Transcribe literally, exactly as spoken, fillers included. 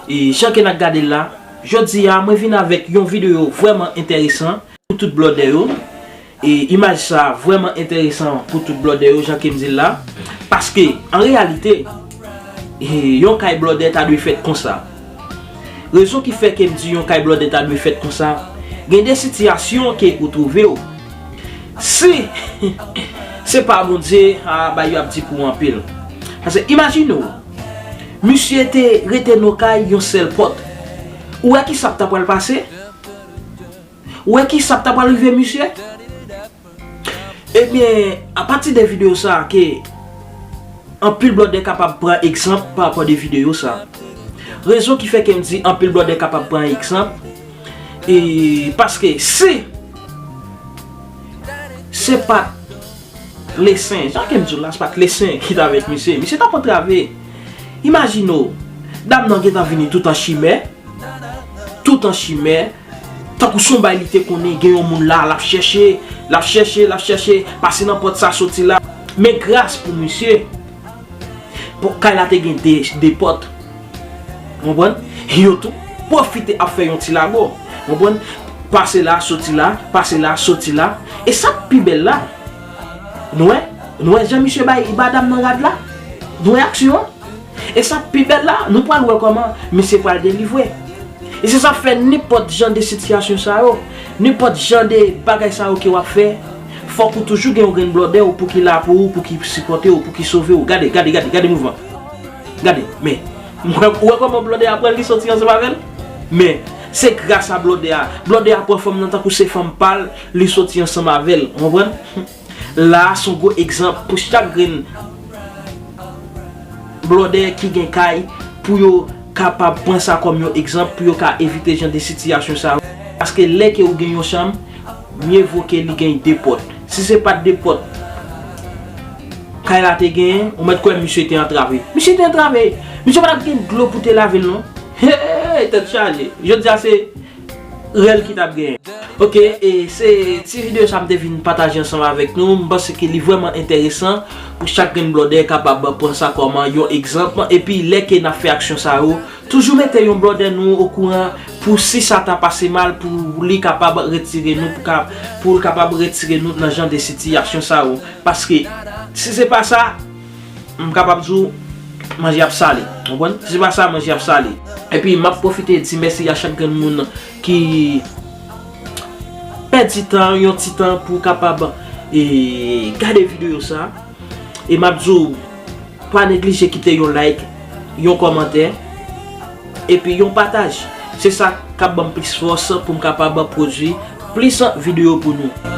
E jan ke n ap gade l la, jodi a mwen vin avèk yon videyo vrèman enteresan pou tout blòdè yo. E imaj sa vrèman enteresan pou tout blòdè yo, jan ke m di l la. Paske, an reyalite, e, yon kay blòdè ta dwe fèt konsa. Rezon ki fè ke m di yon kay blòdè ta dwe fèt konsa, gen de sitiyasyon ke ou twouve w. Si se pa Bondye, a, bagay yo ap di pou ou anpil. Paske imajine w, misye te rete nan kay yon sèl pòt. Ou wè ki sa k ta pral pase? Ou wè ki sa k ta pral rive misye? Ebyen, apati de videyo sa a ke anpil blòdè kapab pran egzanp pa rapò de videyo sa a. Rezon ki fè ke m di anpil blòdè kapab pran egzanp, e paske si se pa t lesen, jan ke m di w la, se pa t lesen ki t avèk misye, misye t ap antrave. Imajine w, dam nan gentan vini tout an chimè, tout an chimè, tankou se yon bagay li te konnen, gen yon moun la, l ap chèche, l ap chèche, l ap chèche, pase nan pòt sa, soti la. Men gras pou misye, pou kay la te gen de, de pòt. Konprann? Yo tou pwofite ap fè yon ti lago. Konprann? Pase la, soti la, pase la, soti la. E sa k pi bèl la, nou wè, nou wè jan misye bay, ba dam nan rad la? Nou wè aksyon an? E sa k pi bèl la, nou pral wè kòman misye pral delivre. E se sa k fè nenpòt jan de sitiyasyon sa yo, nenpòt jan de bagay sa yo ke w ap fè, fòk ou toujou gen yon grenn blòdè w pou ki la pou ou, pou ki sipòte w, pou ki sove w. Gade, gade, gade, gade mouvman. Gade, men, ou wè, ou wè kòman blòdè a pran l, li soti ansanm avè l? Men, se gras a blòdè a. Blòdè a pran fanm nan tankou se fanm pa l, li soti ansanm avè l. Ou konprann? La a se yon gwo egzanp pou chak grenn blòdè ki gen kay, pou yo kapab pran sa kòm yon egzanp, pou yo ka evite jan de sitiyasyon sa yo. Paske lè ke ou gen yon chanm, mye vo ke li gen de pòt. Si se pa t de pòt kay la te genyen, ou mèt kwè misye te antrave. Misye te antrave! Misye pa t ap gen dlo pou te lave l non. Hey, tèt chaje. Jodi a se rèl ki t ap genyen. Oke, e se ti videyo sa m te vin pataje ansanm avèk nou. M panse ke li vrèman enteresan pou chak grenn blòdè kapab pran sa kòm yon egzanp. Epi lè ke n ap fè aksyon sa yo, toujou mete yon blòdè nou okouran pou si sa ta pase mal, pou li kapab retire nou, pou ka, pou l kapab retire nou nan jan de sitiyasyon sa yo. Paske si se pa sa, m kapab di w, manje ap sale. Ou konprann? Si se pa sa, manje ap sale. Epi, m ap pwofite di mèsi a chak grenn moun ki pèdi tan, yon ti tan pou kapab, e, gade videyo sa. E m ap di w, pa neglije kite yon like, yon kòmantè, epi yon pataj. Se sa k ap ban m plis fòs pou m kapab pwodui plis videyo pou nou.